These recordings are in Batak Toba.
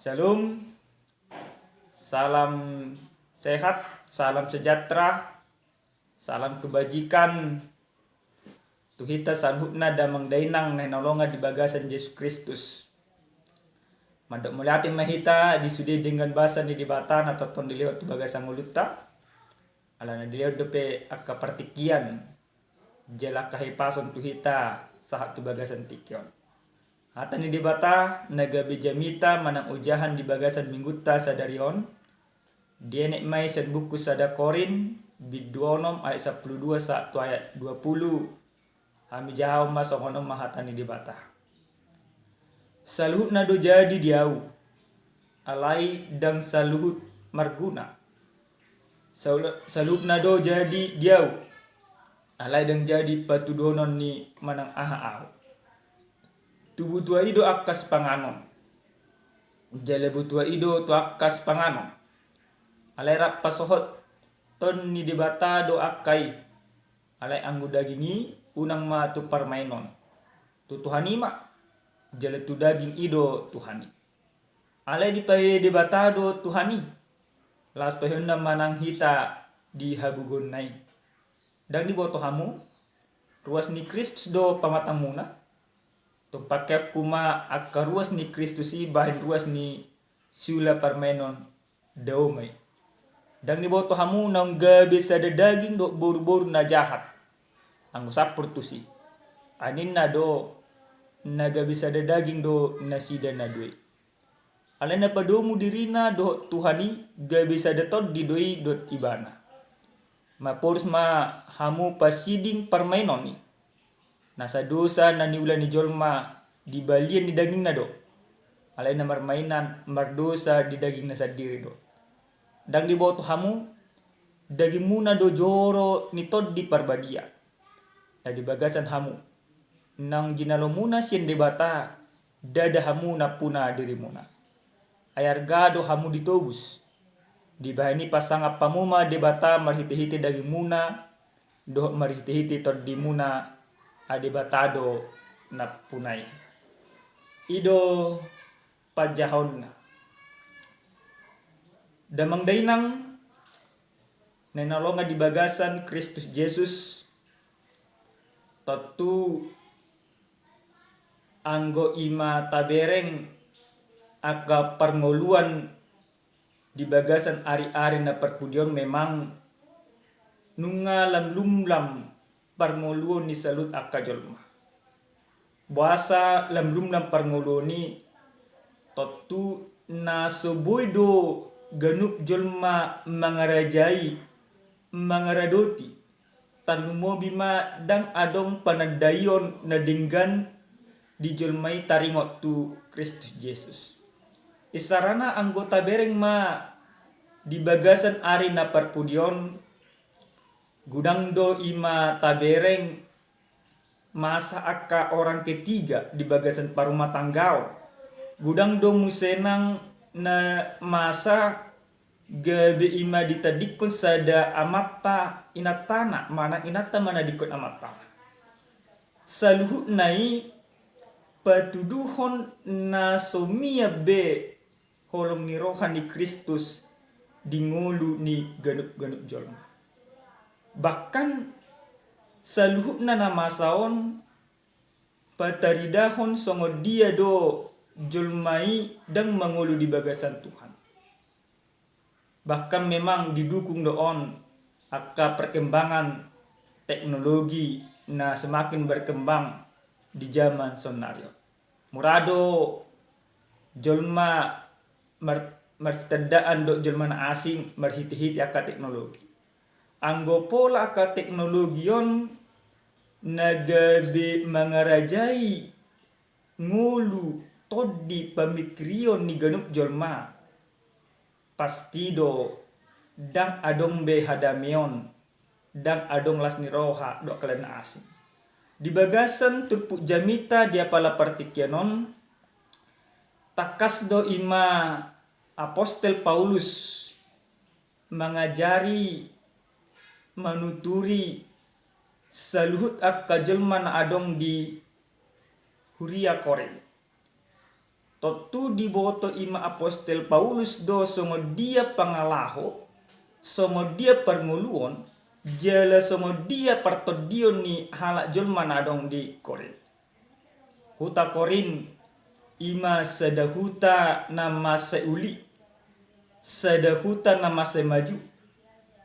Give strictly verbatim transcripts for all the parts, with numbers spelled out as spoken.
Shalom. Salam sehat, salam sejahtera, salam kebajikan tu hita saluhutna damang dainang na hinaholongan di bagasan Jesus Kristus. Mandok mauliate ma hita di sude denggan basa ni Debata na tongtong dilehon tu bagasan ngolunta. Alana dilehon dope angka partingkian jala angka hahipason tu hita sahat tu bagasan tingki on. Hata ni Debata na gabe jamita manang ojahan di bagasan minggunta sadari on, dienet ma i sian buku sada Korint bindu onom ayat sampulu dua sahat tu ayat dua pulu. Hami jahahon ma songon on ma hata ni Debata. Saluhutna do jadi di ahu, alai ndang saluhut marguna. Salu-, saluhutna do jadi di ahu, alai ndang jadi patuduhonon ni manang aha ahu. Tubu tu ahu i do angka sipanganon, jala butuha i do tu angka sipanganon. Alai rap pasohoton ni Debata do angka i. Alai anggo daging i unang ma tu parmaenon. Tu Tuhan i ma, jala tu daging i do Tuhan i. Alai dipaihut Debata do Tuhan i, laos paihutna ma nang hita di hagogoonna i. Ndang diboto hamu, ruas ni Kristus do pamatangmuna? Tung pakeonku ma angka ruas ni Kristus i bahen ruas ni siula parmaenon dao ma i. Ndang diboto hamu naung gabe sada daging dohot boruboru na jahat, anggo sampur tusi? Ai ninna do, na gabe sada daging do nasida na dua i. Alai na padomu dirina dohot Tuhan i gabe sada tondi do i dohot ibana. Maporus ma hamu pasiding parmaenon i. Nasa dosa na niula ni jolma di balian ni dagingna do. Alai na marmaenan mardosa di dagingna sandiri do. Ndang diboto hamu, dagingmuna do joro ni Tondi Parbadia na di bagasan hamu, naung jinalomuna sian Debata, ndada hamu nampuna dirimuna. Ai arga do hamu ditobus. Dibahen i pasangap hamu ma Debata marhitehite dagingmuna dohot marhitehite tondimuna, ai Debata do nampuna i. I do panjahaonna. Damang dainang na hinaholongan di bagasan Kristus Jesus, tontu anggo i ma tabereng angka parngoluan di bagasan ari-ari na parpudi on, memang nunga lam lumlam parngoluon ni saluhut angka jolma. Boasa lam lumlam parngoluon i? Tontu na so boi do ganup jolma mangarajai, mangaradoti, tarlumobi ma ndang adong panandaion na denggan di jolma i taringot tu Kristus Jesus. Isarana anggo tabereng ma di bagasan ari na parpudi on, godang do i ma tabereng masa angka orang ketiga di bagasan parumatanggaon. Godang do muse nang na masa gabe i ma ditadingkon sada amanta inantana, manang inanta manadingkon amantana. Saluhutna i patuduhon na so mian be holong ni roha ni Kristus di ngolu ni ganup-ganup jolma. Bahkan saluhutna na masa on pataridahon songon dia do jolma i ndang mangolu di bagasan Tuhan. Bahkan memang didukung do on angka perkembangan teknologi na semakin berkembang di jaman saonari on. Mura do jolma mar-, marsitandaan dohot jolma na asing marhitehite angka teknologi. Anggo pola angka teknologi on na gabe mangarajai ngolu, tondi, pamingkirion ni ganup jolma, pasti do ndang adong be hadameon, ndang adong las ni roha dohot angka na asing. Di bagasan turpuk jamita di apala partingkian on, tangkas do i ma apostel Paulus mangajari, manuturi saluhut angka jolma na adong di huria Korint. Tontu diboto i ma apostel Paulus do songon dia pangalaho, songon dia parngoluon, jala songon dia partondion ni halak jolma na adong di Korint. Huta Korint i ma sada huta na mansai uli, sada huta na mansai maju,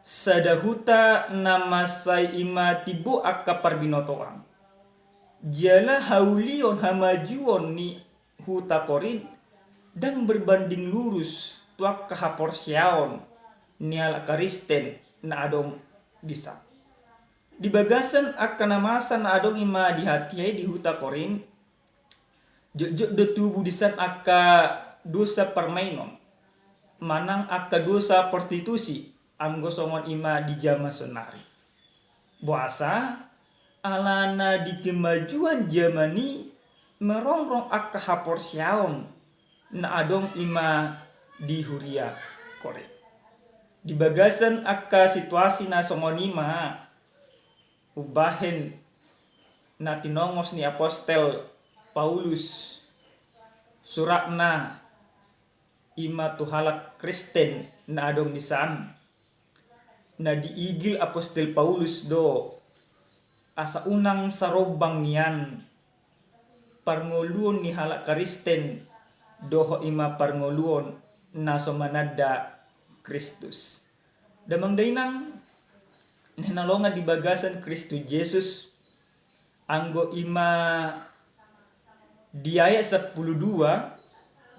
sada huta na mansai i ma timbo angka parbinotoan. Jala haulion hamajuon ni huta Korint ndang berbanding lurus tu angka haporseaon ni halak Kristen na adong di san. Di bagasan angka na masa na adong i ma di hatiha i di huta Korint, jotjot do tubu di san angka dosa parmainon manang angka dosa prostitusi, anggo songon i ma di jaman saonari. Boasa? Alana di kemajuan jaman i merongrong angka haporseaon na adong i ma di huria Korint. Di bagasan angka situasi na songon i ma umbahen na tinongos ni apostel Paulus suratna i ma tu halak Kristen na adong di san, na diigil apostel Paulus do asa unang sarombang nian parngoluon ni halak Kristen dohot i ma parngoluon na so mananda Kristus. Damang dainang na hinaholongan di bagasan Kristus Jesus, anggo i ma di ayat sampulu dua,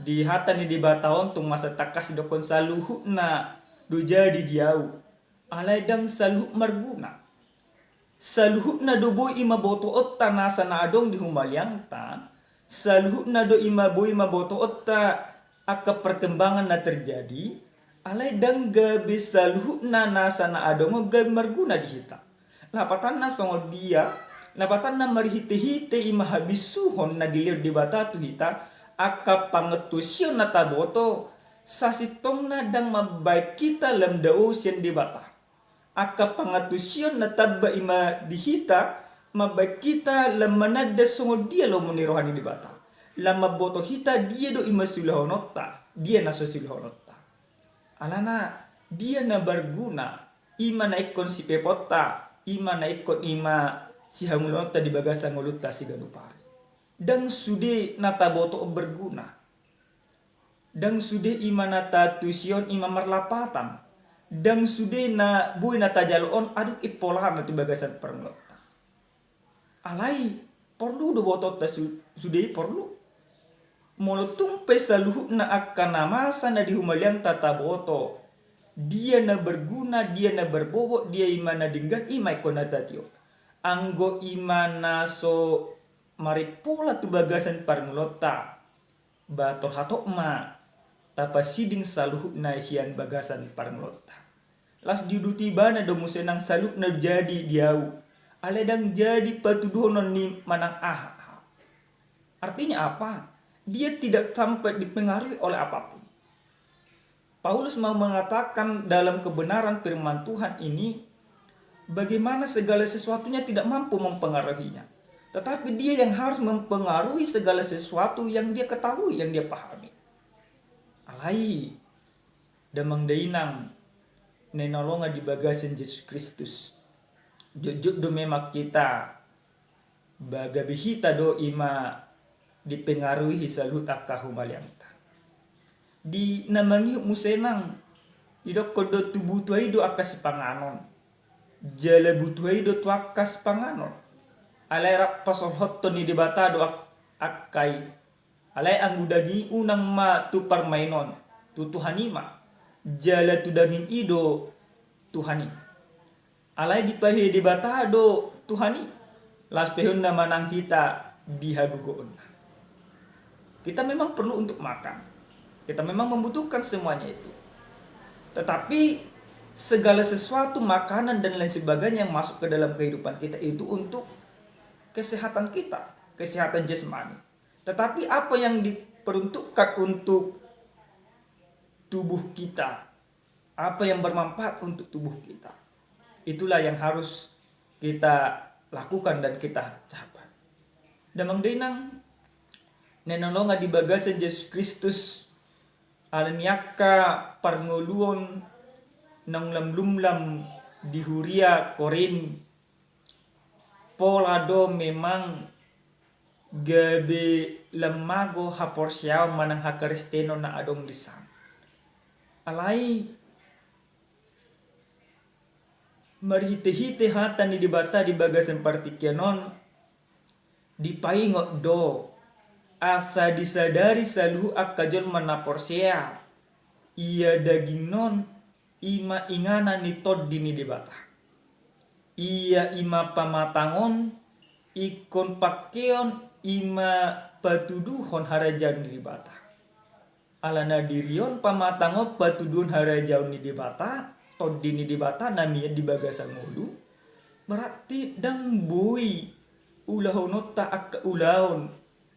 di hata ni Debata on tung masa tangkas didokkon saluhutna do jadi di ahu, alai ndang saluhut marguna. Saluhutna do boi i ma botoonta nasa na adong di humaliangta, saluhutna do i ma boi ma botoonta angka perkembangan na terjadi, alai ndang gabe saluhutna nasa na adong on gabe marguna di hita. Lapatanna songon dia? Lapatanna marhitehite i ma habisuhon na dilehon Debata tu hita, angka pangantusion na taboto, sasintongna ndang mambaen hita lam dao sian Debata. Angka pangantusion na tamba i ma di hita mambaen hita lam mananda songon dia lomo ni roha ni Debata, lam mamboto hita dia do i ma siulahononta, dia na so siulahononta. Alana dia na marguna, i ma na ingkon sipeponta, i ma na ingkon i ma sihangoluonta di bagasan ngolunta siganup ari. Ndang sude na taboto on marguna. Ndang sude i ma na taantusion i ma marlapatan. Ndang sude na boi na tajalo on adong impolana tu bagasan parngoluonta. Alai porlu do botoonta su-, sude i porlu. Molo tung pe saluhutna angka na masa na di humaliangta taboto, dia na marguna, dia na marbobot, dia i ma na denggan, i ma ingkon na tatio. Anggo i ma na so marimpola tu bagasan parngoluonta, ba torhatop ma tapasiding saluhutna sian bagasan parngoluonta. Laos diuduti ibana do muse nang saluhutna jadi di ahu, alai ndang jadi patuduhonon ni manang aha. Artinya apa? Dia tidak sampai dipengaruhi oleh apapun. Paulus mau mengatakan dalam kebenaran firman Tuhan ini, bagaimana segala sesuatunya tidak mampu mempengaruhinya. Tetapi dia yang harus mempengaruhi segala sesuatu yang dia ketahui, yang dia pahami. Alai, damang dainang, na hinaholongan di bagasan Jesus Kristus. Jotjot do memang hita, ba gabe hita do i ma dipengaruhi saluhut angka humaliangta. Di na mangihut muse nang, didokkon do tu butuha i do angka sipanganon. Jala butuha i do tu angka sipanganon. Alai rap pasolhothon ni Debata do ak-, angka i. Alai anggo daging i unang ma tu parmainon, tu Tuhan i ma. Jala tu daging i do Tuhan i. Alai dipahehe Debata do Tuhan i, laos pehehonna manang hita di hagogoonna. Kita memang perlu untuk makan. Kita memang membutuhkan semuanya itu. Tetapi segala sesuatu, makanan dan lain sebagainya yang masuk ke dalam kehidupan kita itu untuk kesehatan kita, kesehatan jasmani. Tetapi apa yang diperuntukkan untuk tubuh kita, apa yang bermanfaat untuk tubuh kita, itulah yang harus kita lakukan dan kita capai. Damang dainang, na hinaholongan di bagasan Jesus Kristus, ala ni angka parngoluon naung lam-lumlam di huria Korint, pola do memang gabe lam mago haporseaon manang hakristenon na adong di san. Alai marhite-hite hata ni Debata di bagasan partingkian on, dipaingot do asa disadari saluhut angka jolma na porsea, ia daging on i ma inganan ni Tondi ni Debata. Ia i ma pamatang on, ingkon pangkeon i ma patuduhon harajaon ni Debata. Alana diri on pamatang on, patuduhon harajaon ni Debata, Tondi ni Debata na mian di bagasan ngolu, berarti ndang boi ulahononta angka ulaon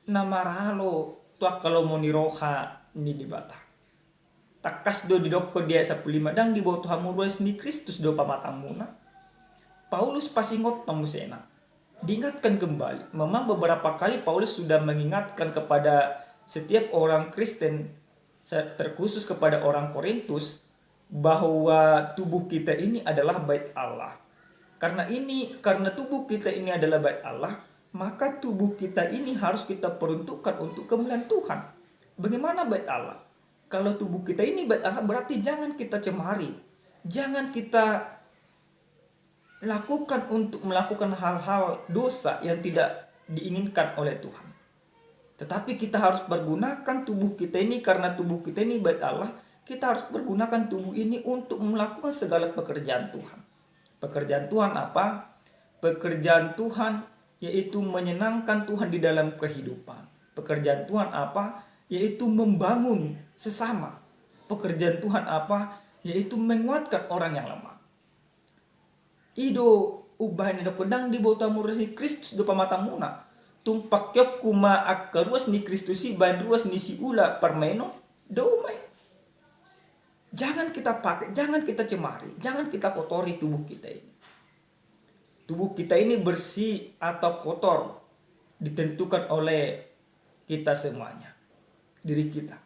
na maralo tu angka lomo ni roha ni Debata. Tangkas do didokkon di ayat sampulu lima, ndang diboto hamu ruas ni Kristus do pamatangmuna? Paulus pasingothon musena. Diingatkan kembali. Memang beberapa kali Paulus sudah mengingatkan kepada setiap orang Kristen, se-, terkhusus kepada orang Korintus, bahwa tubuh kita ini adalah bait Allah. Karena ini, karena tubuh kita ini adalah bait Allah, maka tubuh kita ini harus kita peruntukkan untuk kemuliaan Tuhan. Bagaimana bait Allah? Kalau tubuh kita ini bait Allah, berarti jangan kita cemari. Jangan kita lakukan untuk melakukan hal-hal dosa yang tidak diinginkan oleh Tuhan. Tetapi kita harus pergunakan tubuh kita ini, karena tubuh kita ini bait Allah, kita harus pergunakan tubuh ini untuk melakukan segala pekerjaan Tuhan. Pekerjaan Tuhan apa? Pekerjaan Tuhan yaitu menyenangkan Tuhan di dalam kehidupan. Pekerjaan Tuhan apa? Yaitu membangun sesama. Pekerjaan Tuhan apa? Yaitu menguatkan orang yang lemah. I do umbahen na didok, ndang diboto hamu ruas ni Kristus do pamatangmuna. Tung pangkeonku ma angka ruas ni Kristus i bahen ruas ni siula parmaenon, do umai. Jangan kita pakai, jangan kita cemari, jangan kita kotori tubuh kita ini. Tubuh kita ini bersih atau kotor ditentukan oleh kita semuanya, diri kita.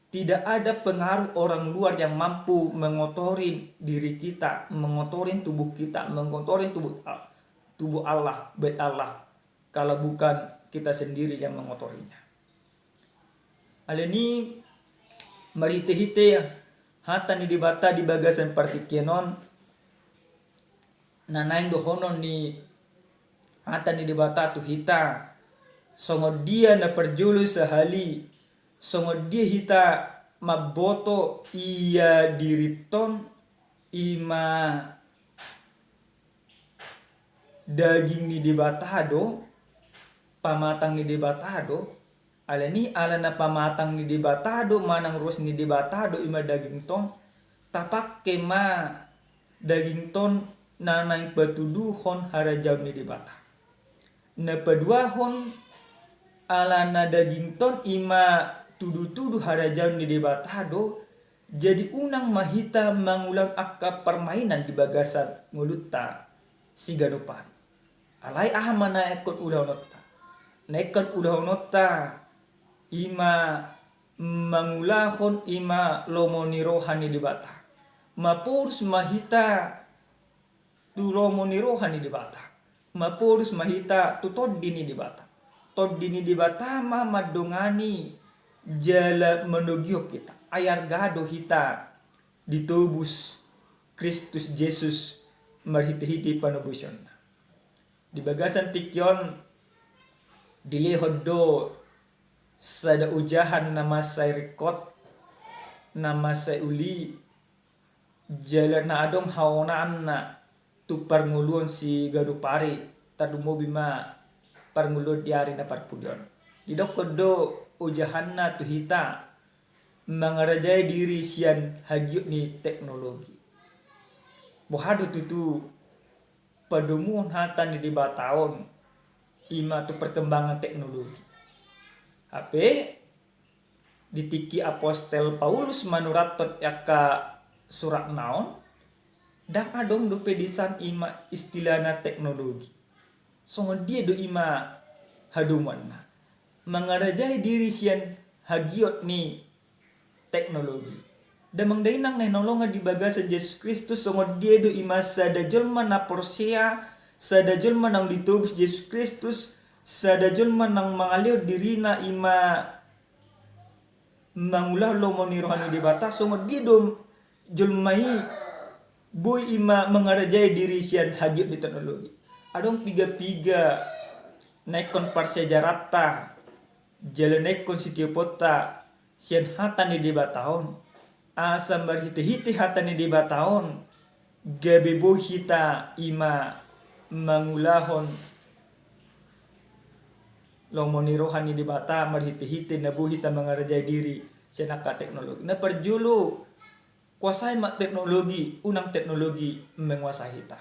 Tidak ada pengaruh orang luar yang mampu mengotori diri kita, mengotori tubuh kita, mengotori tubuh, tubuh Allah, bait Allah, kalau bukan kita sendiri yang mengotorinya. Alani marhite-hite hata ni Debata di bagasan partingkian on, na naeng dohonon ni hata ni Debata tu hita, songon dia na parjolo sahali, songon dia hita mamboto ia dirinta on, i ma daging ni Debata do, pamatang ni Debata do, alani alana pamatang ni Debata do, manang ruas ni Debata do, i ma daging on, tapangke ma daging on na naeng patuduhon harajaon ni Debata. Na paduahon, alana daging on i ma tudu-tudu harajaon ni Debata do, jadi unang ma hita mangulang angka parmainan di bagasan ngolunta siganup ari. Alai aha ma na ingkon ulahononta? Na ingkon ulahononta i ma mangulahon i ma lomo ni roha ni Debata. Maporus ma hita tu lomo ni roha ni Debata. Maporus ma hita tu Tondi ni Debata. Tondi ni Debata ma mandongani jala manogihon hita. Ai arga do hita ditobus Kristus Jesus marhite-hite panobusonna. Di bagasan tingki on dilehon do sada ojahan na mansai ringkot, na mansai uli, jala na adong haonaanna tu parngoluon siganup ari, tarlumobi ma parngoluon di ari na parpudi on. Didokkon do ojahanna tu hita mangarajai diri sian hagiot ni teknologi. Boha do tutu padomuhon hata ni Debata on i ma tu perkembangan teknologi? Hape di tingki apostel Paulus manurathon angka suratna on, ndang adong dope di san i ma istilahna teknologi. Songon dia do i ma hadomuanna? mangarajai diri sian hagiot ni teknologi. Damang dainang na hinaholongan di bagasan Jesus Kristus, songon dia do i ma sada jolma na porsea, sada jolma naung ditobus Jesus Kristus, sada jolma naung mangalehon dirina i ma mangulahon lomo ni roha ni Debata, songon dia do jolma i boi i ma mangarajai diri sian hagiot ni teknologi. Adong piga-piga na ingkon parsiajaranta jala na ingkon sitioponta sian hata ni Debata on, asa marhite-hite hata ni Debata on gabe boi hita i ma mangulahon lomo ni roha ni Debata marhite-hite na boi hita mangarajai diri sian angka teknologi. Na parjolo, kuasai ma teknologi, unang teknologi menguasai hita.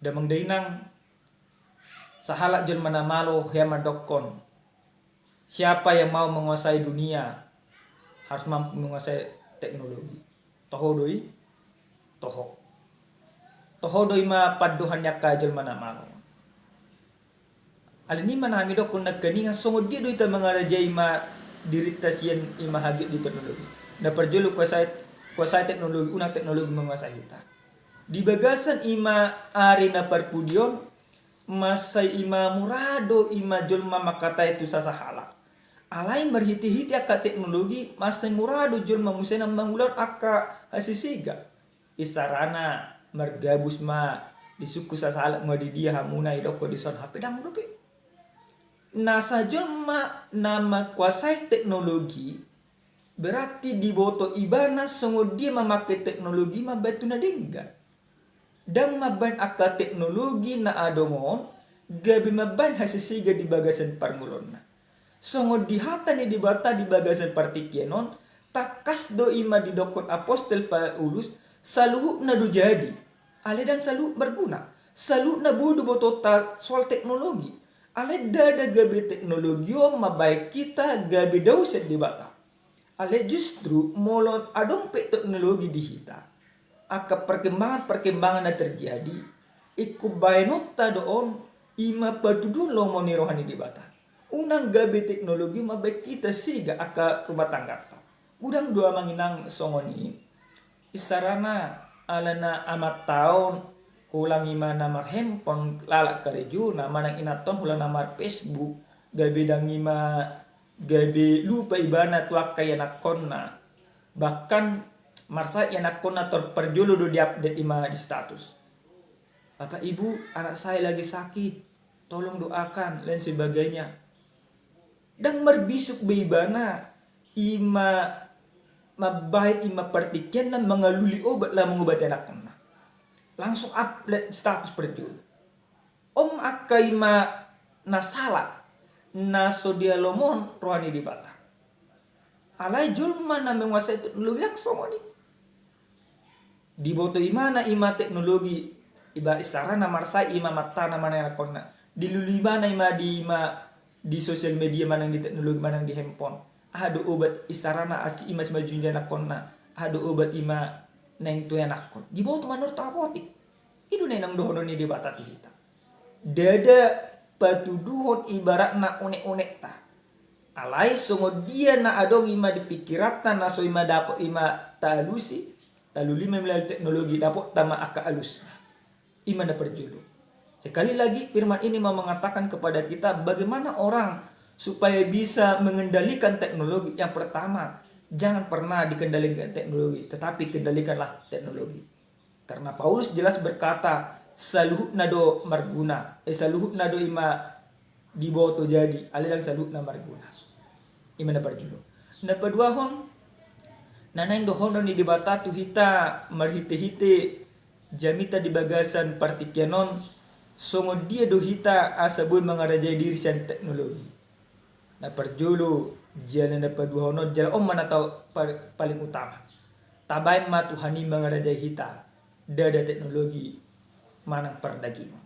Damang dainang, sahalak jolma na malo hea mandokkon, siapa yang mau menguasai dunia harus mampu menguasai teknologi. Toho do i? Toho. Toho do i ma pandohan ni angka jolma na malo. Alani i ma na hami dokkon nangkaningan, songon dia do hita mangarajai i ma dirinta sian i ma hagiot ni teknologi. Na parjolo, kuasai, kuasai teknologi, unang teknologi menguasai hita. Di bagasan i ma ari na parpudi on, mansai i ma mura do i ma jolma mangkatai tu sasahalak. Alai marhite-hite angka teknologi, mansai mura do jolma muse na mangulahon angka hasesega. Isarana margabus ma, disungkun sasahalak ma, di dia hamuna, didokkon dison, hape ndang dope. Na sajolma na mangkuasai teknologi, berarti diboto ibana songon dia mamangke teknologi mambahen tu na denggan. Ndang mambahen angka teknologi na adong on gabe mambahen hasesega di bagasan parngoluonna. Songon di hata ni Debata di bagasan partingkian on, tangkas do i ma didokkon apostel Paulus, saluhutna do jadi. Alai ndang saluhut marguna. Saluhutna boi do botonta soal teknologi. Alai ndada gabe teknologi on mambahen hita gabe dao sian Debata. Alai justru molo adong pe teknologi di hita, angka perkembangan-perkembangan na terjadi, ingkon bahenonta do on i ma patuduhon lomo ni roha ni Debata. Unang gabe teknologi mambahen hita sega angka rumah tanggata. Godang do amang inang songon i. Isarana alana amanta on holan i ma na marhandphone lalap karejona, manang inanta on holan na marfacebook, gabe ndang i ma, gabe lupa ibana tu angka ianakkonna. Bahkan marsahit ianakkonna tor parjolo do diupdate i ma di status, "Bapak, Ibu, anak saya lagi sakit, tolong doakan," lain sebagainya. Ndang marbisuk be ibana i ma mambahen i ma partingkianna mangalului obat laho mangobati anakkonna. Langsung update status parjolo. On angka i ma na sala, na so dialomohon roha ni Debata. Alai jolma na menguasai teknologi ndang songon i. Diboto ibana i ma teknologi, iba isarana marsahit i ma amantana manang ianakkonna. Dilului ibana i ma di, i ma di sosial media manang di teknologi manang di handphone. Aha do obat isarana asi i ma simanjujung di anakkonna? Aha do obat i ma naeng tu ianakkon? Diboto manurut apotik. I do na inang dohonon ni Debata tu hita. Ndada patuduhon ibaratna unek-unekta. Alai songon dia na adong i ma di pikiranta na so i ma dapot i ma taalusi, talului ma melalui teknologi, dapotta ma angka alusna. I ma na parjolo. Sekali lagi, firman ini mau mengatakan kepada kita bagaimana orang supaya bisa mengendalikan teknologi. Yang pertama, jangan pernah dikendalikan teknologi, tetapi kendalikanlah teknologi. Karena Paulus jelas berkata, saluhutna do marguna, eh, saluhutna do i ma diboto jadi, alai ndang saluhutna marguna. I ma na parjolo. Na paduahon, na naeng dohonon ni Debata tu hita marhite-hite jamita di bagasan partingkian on, songon dia do hita asa boi mangarajai diri sian teknologi. Na parjolo, jala na paduahon on, jala on ma na tau pa-, paling utama. Tabaen ma Tuhan i mangarajai hita, ndada teknologi manang pardagingon.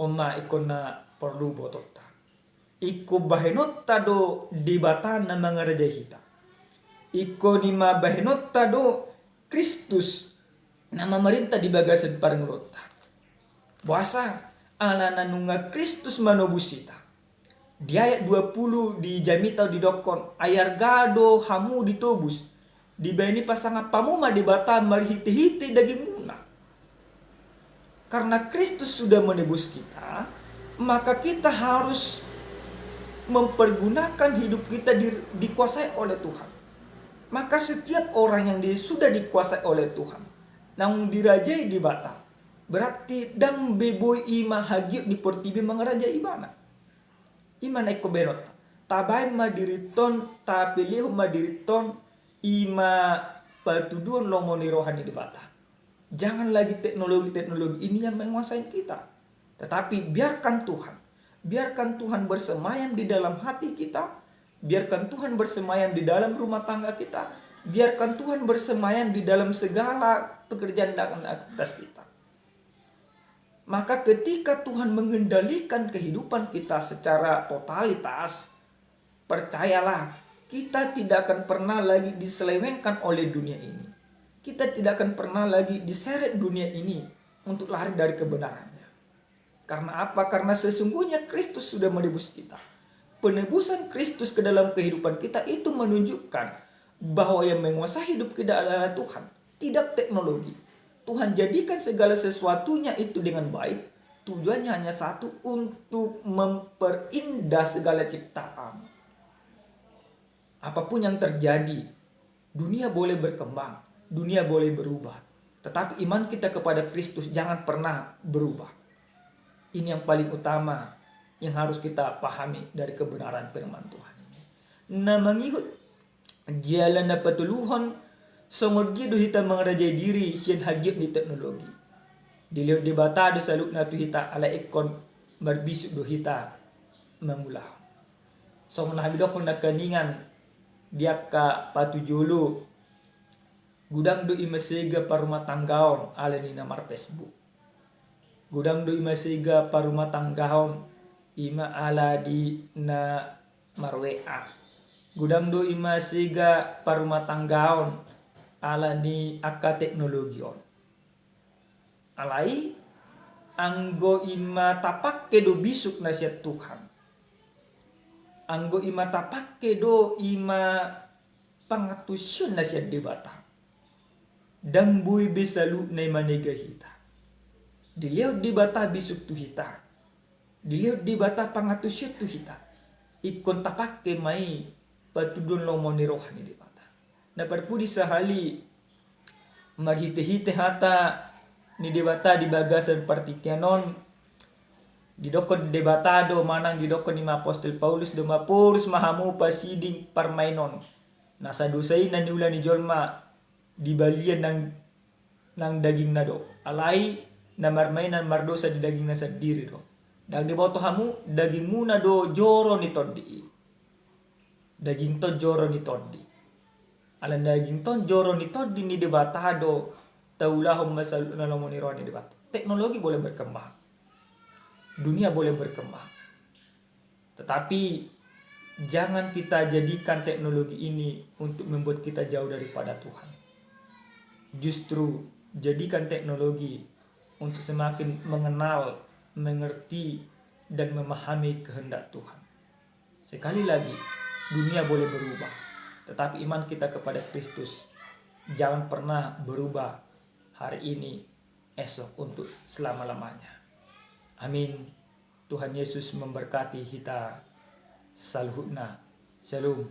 On ma ingkon na porlu botonta. Ingkon bahenonta do Debata na mangarajai hita. Ingkon i ma bahenonta do Kristus na mamarinta di bagasan parngoluonta. Boasa? Alana nunga Kristus manobus hita. Di ayat dua puluh di jamita didokkon, ai arga do hamu ditobus, dibahen i pasangap hamu ma Debata marhite-hite dagingmuna. Karena Kristus sudah menebus kita, maka kita harus mempergunakan hidup kita di, dikuasai oleh Tuhan. Maka setiap orang yang di, sudah dikuasai oleh Tuhan, naung dirajai Debata, berarti ndang be boi i ma hagiot di portibi mangarajai ibana. I ma na ingkon bahenonta. Tabahen ma dirinta on, tapelehon ma dirinta on, i ma patuduhon lomo ni roha ni Debata. Jangan lagi teknologi-teknologi ini yang menguasai kita. Tetapi biarkan Tuhan. Biarkan Tuhan bersemayam di dalam hati kita. Biarkan Tuhan bersemayam di dalam rumah tangga kita. Biarkan Tuhan bersemayam di dalam segala pekerjaan dan aktivitas kita. Maka ketika Tuhan mengendalikan kehidupan kita secara totalitas, percayalah, kita tidak akan pernah lagi diselewengkan oleh dunia ini. Kita tidak akan pernah lagi diseret dunia ini untuk lari dari kebenarannya. Karena apa? Karena sesungguhnya Kristus sudah menebus kita. Penebusan Kristus ke dalam kehidupan kita itu menunjukkan bahwa yang menguasai hidup kita adalah Tuhan, tidak teknologi. Tuhan jadikan segala sesuatunya itu dengan baik. Tujuannya hanya satu, untuk memperindah segala ciptaan. Apapun yang terjadi, dunia boleh berkembang, dunia boleh berubah. Tetapi iman kita kepada Kristus jangan pernah berubah. Ini yang paling utama yang harus kita pahami dari kebenaran firman Tuhan ini. Na mangihut jala na patoluhon, songon dia do hita mangarajai diri sian hagiot ni teknologi. Dilehon Debata do saluhutna tu hita, alai ingkon marbisuk do hita mangulahon. Songon na hami dokkon nangkiningan di angka patujolo, godang do i ma sega parumatanggaon ala ni na mar-Facebook. Godang do i ma sega parumatanggaon i ma ala di na mar-W A. Godang do i ma sega parumatanggaon ala ni angka teknologi on. Alai anggo i ma tapangke do bisuk na sian Tuhan, anggo i ma tapangke do i ma pangantusion na sian Debata, ndang boi be saluhutna i manega hita. Dilehon Debata bisuk tu hita, dilehon Debata pangantusion tu hita, ingkon tapangke ma i patuduhon lomo ni roha ni Debata. Na parpudi sahali, marhite-hite hata ni Debata di bagasan partingkian on, didokkon Debata do manang didokkon i ma apostel Paulus do, maporus ma hamu pasiding parmain on. Nasa dosa i na niula ni jolma di balian nang, nang dagingna do. Alai na marmainan mardosa di dagingna sandiri do. Ndang diboto hamu, dagingmuna do joro ni tondi i. Dagingta on joro ni tondi. Ala dagingta on joro ni tondi ni Debata do, taulahon ma saluhutna lomo ni roha ni Debata. Teknologi boleh berkembang. Dunia boleh berkembang. Tetapi jangan kita jadikan teknologi ini untuk membuat kita jauh daripada Tuhan. Justru jadikan teknologi untuk semakin mengenal, mengerti, dan memahami kehendak Tuhan. Sekali lagi, dunia boleh berubah, tetapi iman kita kepada Kristus jangan pernah berubah hari ini, esok, untuk selama-lamanya. Amin. Tuhan Yesus memberkati hita saluhutna. Shalom.